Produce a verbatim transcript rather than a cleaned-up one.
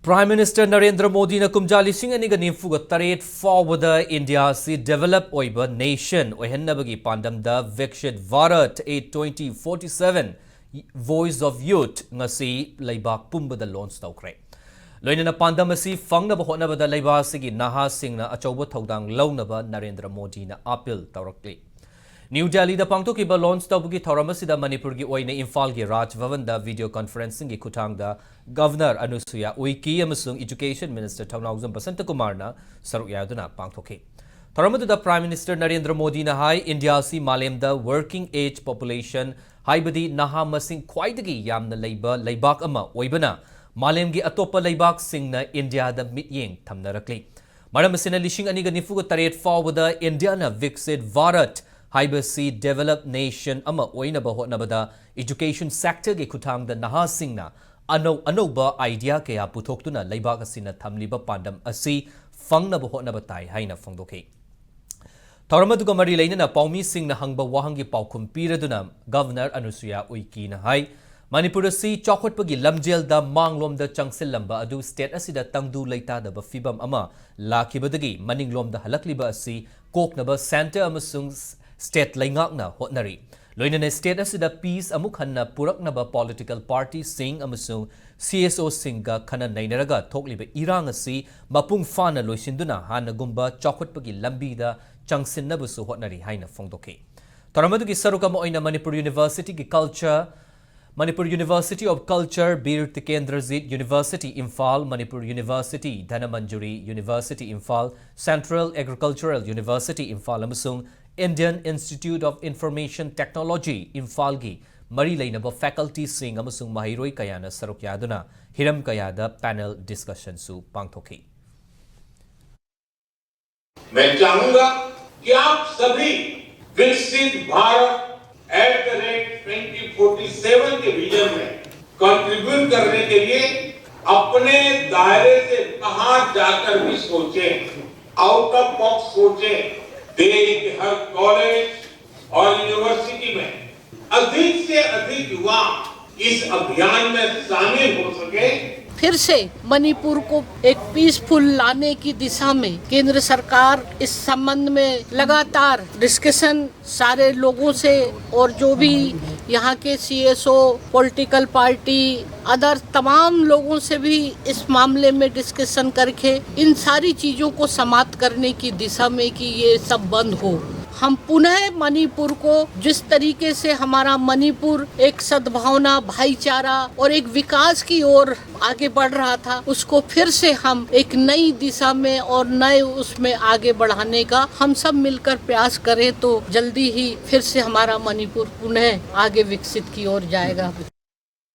Prime Minister Narendra ꯃꯣꯗꯤꯅ ꯀꯨꯝꯖꯥ ꯂꯤꯁꯤꯡ ꯑꯅꯤꯒ ꯅꯤꯐꯨꯒ ꯇꯔꯦꯠ ꯐꯥꯎꯕꯗ ꯏꯟꯗꯤꯌꯥ ꯑꯁꯤ develop ꯑꯣꯏꯕ nation ꯑꯣꯏꯍꯟꯅꯕꯒꯤ ꯄꯥꯟꯗꯝꯗ Viksit Bharat at twenty forty seven Voice of Youth ꯉꯁꯤ ꯂꯩꯕꯥꯛ ꯄꯨꯝꯕꯗ launch ꯇꯧꯈ꯭ꯔꯦ꯫ ꯂꯣꯏꯅꯅ ꯄꯥꯟꯗꯝ ꯑꯁꯤ ꯐꯪꯅꯕ ꯍꯣꯠꯅꯕꯗ ꯂꯩꯕꯥꯛ ꯑꯁꯤꯒꯤ ꯅꯍꯥꯁꯤꯡꯅ ꯑꯆꯧꯕ ꯊꯧꯗꯥꯡ ꯂꯧꯅꯕ ꯅꯔꯦꯟꯗ꯭ꯔ ꯃꯣꯗꯤꯅ appeal ꯇꯧꯔꯛꯂꯤ꯫ ꯅ꯭ꯌꯨ ꯗꯦꯜꯂꯤꯗ ꯄꯥꯡꯊꯣꯛꯈꯤꯕ launch ꯇꯧꯕꯒꯤ ꯊꯧꯔꯝ ꯑꯁꯤꯗ ꯃꯅꯤꯄꯨꯔꯒꯤ ꯑꯣꯏꯅ ꯏꯝꯐꯥꯜꯒꯤ ꯔꯥꯖ ꯚꯕꯟꯗ video conferencingꯒꯤ ꯈꯨꯠꯊꯥꯡꯗ Governor ꯑꯅꯨꯁꯨꯌꯥ ꯎꯏꯀꯤ ꯑꯃꯁꯨꯡ Education Minister ꯊꯧꯅꯥꯎꯖꯝ ꯕꯁꯟꯇꯀꯨꯃꯥꯔꯅ ꯁꯔꯨꯛ ꯌꯥꯗꯨꯅ ꯄꯥꯡꯊꯣꯛꯈꯤ꯫ ꯊꯧꯔꯝ ꯑꯗꯨꯗ Prime Minister ꯅꯔꯦꯟꯗ꯭ꯔ ꯃꯣꯗꯤꯅ ꯍꯥꯏ, ꯏꯟꯗꯤꯌꯥ ꯑꯁꯤ ꯃꯥꯂꯦꯝꯗ working age population, ꯍꯥꯏꯕꯗꯤ ꯅꯍꯥ ꯃꯁꯤꯡ ꯈ꯭ꯋꯥꯏꯗꯒꯤ ꯌꯥꯝꯅ ꯂꯩꯕ ꯂꯩꯕꯥꯛ ꯑꯃ ꯑꯣꯏꯕꯅ ꯃꯥꯂꯦꯝꯒꯤ ꯑꯇꯣꯞꯄ ꯂꯩꯕꯥꯛꯁꯤꯡꯅ ꯏꯟꯗꯤꯌꯥꯗ ꯃꯤꯠꯌꯦꯡ ꯊꯝꯅꯔꯛꯂꯤ꯫ ꯃꯔꯝ ꯑꯁꯤꯅ ꯂꯤꯁꯤꯡ ꯑꯅꯤꯒ ꯅꯤꯐꯨꯒ ꯇꯔꯦꯠ ꯐꯥꯎꯕꯗ ꯏꯟꯗꯤꯌꯥꯅ Viksit Bharat ꯍꯥꯏꯕꯁꯤ developed nation ꯑꯃ ꯑꯣꯏꯅꯕ ꯍꯣꯠꯅꯕꯗ education sectorꯒꯤ ꯈꯨꯠꯊꯥꯡꯗ ꯅꯍꯥꯁꯤꯡꯅ ꯑꯅꯧ ꯑꯅꯧꯕ idea ꯀꯌꯥ ꯄꯨꯊꯣꯛꯇꯨꯅ ꯂꯩꯕꯥꯛ ꯑꯁꯤꯅ ꯊꯝꯂꯤꯕ ꯄꯥꯟꯗꯝ ꯑꯁꯤ ꯐꯪꯅꯕ ꯍꯣꯠꯅꯕ ꯇꯥꯏ ꯍꯥꯏꯅ ꯐꯣꯡꯗꯣꯛꯈꯤ꯫ ꯊꯧꯔꯝ ꯑꯗꯨꯒ ꯃꯔꯤ ꯂꯩꯅꯅ ꯄꯥꯎꯃꯤꯁꯤꯡꯅ ꯍꯪꯕ ꯋꯥꯍꯪꯒꯤ ꯄꯥꯎꯈꯨꯝ ꯄꯤꯔꯗꯨꯅ Governor ꯑꯅꯨꯁꯨꯌꯥ ꯎꯏꯀꯤꯅ ꯍꯥꯏ, ꯃꯅꯤꯄꯨꯔ ꯑꯁꯤ ꯆꯥꯎꯈꯠꯄꯒꯤ ꯂꯝꯖꯦꯜꯗ ꯃꯥꯡꯂꯣꯝꯗ ꯆꯪꯁꯤꯜꯂꯝꯕ ꯑꯗꯨ state ꯑꯁꯤꯗ ꯇꯪꯗꯨ ꯂꯩꯇꯥꯗꯕ ꯐꯤꯕꯝ ꯑꯃ ꯂꯥꯛꯈꯤꯕꯗꯒꯤ ꯃꯅꯤꯡꯂꯣꯝꯗ ꯍꯜꯂꯛꯂꯤꯕ ꯑꯁꯤ ꯀꯣꯛꯅꯕ centre ꯑꯃꯁꯨꯡ state ꯂꯩꯉꯥꯛꯅ ꯍꯣꯠꯅꯔꯤ꯫ ꯂꯣꯏꯅꯅ state ꯑꯁꯤꯗ peace ꯑꯃꯨꯛ ꯍꯟꯅ ꯄꯨꯔꯛꯅꯕ political partyꯁꯤꯡ ꯑꯃꯁꯨꯡ CSOꯁꯤꯡꯒ ꯈꯟꯅ ꯅꯩꯅꯔꯒ ꯊꯣꯛꯂꯤꯕ ꯏꯔꯥꯡ ꯑꯁꯤ ꯃꯄꯨꯡ ꯐꯥꯅ ꯂꯣꯏꯁꯤꯟꯗꯨꯅ ꯍꯥꯟꯅꯒꯨꯝꯕ ꯆꯥꯎꯈꯠꯄꯒꯤ ꯂꯝꯕꯤꯗ ꯆꯪꯁꯤꯟꯅꯕꯁꯨ ꯍꯣꯠꯅꯔꯤ ꯍꯥꯏꯅ ꯐꯣꯡꯗꯣꯛꯈꯤ꯫ ꯊꯧꯔꯝ ꯑꯗꯨꯒꯤ ꯁꯔꯨꯛ ꯑꯃ ꯑꯣꯏꯅ Manipur Universityꯒꯤ culture, Manipur University of Culture, Veer Tikendrajit University, Imphal, Manipur University, Dhanamanjuri University, Imphal, Central Agricultural University, Imphal, ꯑꯃꯁꯨꯡ Indian Institute of Information Technology, ꯏꯝꯐꯥꯜꯒꯤ ꯃꯔꯤ ꯂꯩꯅꯕ facultyꯁꯤꯡ ꯑꯃꯁꯨꯡ ꯃꯍꯩꯔꯣꯏ ꯀꯌꯥꯅ ꯁꯔꯨꯛ ꯌꯥꯗꯨꯅ ꯍꯤꯔꯝ ꯀꯌꯥꯗ panel discussionꯁꯨ ꯄꯥꯡꯊꯣꯛꯈꯤ꯫ मैं चाहूंगा कि आप सभी विकसित Bharat at the rate twenty forty seven के विजन में contribute करने के लिए अपने दायरे से बाहर जाकर भी सोचें, out of box सोचें। देश के हर कॉलेज और यूनिवर्सिटी में अधिक से अधिक युवा इस अभियान में शामिल हो सके, फिर से मणिपुर को एक पीसफुल लाने की दिशा में केंद्र सरकार इस संबंध में लगातार डिस्कशन सारे लोगों से और जो भी यहाँ के सीएसओ, पॉलिटिकल पार्टी, अदर तमाम लोगों से भी इस मामले में डिस्कशन करके इन सारी चीज़ों को समाप्त करने की दिशा में कि ये सब बंद हो। हम पुनः मणिपुर को, जिस तरीके से हमारा मणिपुर एक सद्भावना, भाईचारा और एक विकास की ओर आगे बढ़ रहा था, उसको फिर से हम एक नई दिशा में और नए उसमें आगे बढ़ाने का हम सब मिलकर प्रयास करें तो जल्दी ही फिर से हमारा मणिपुर पुनः आगे विकसित की ओर जाएगा।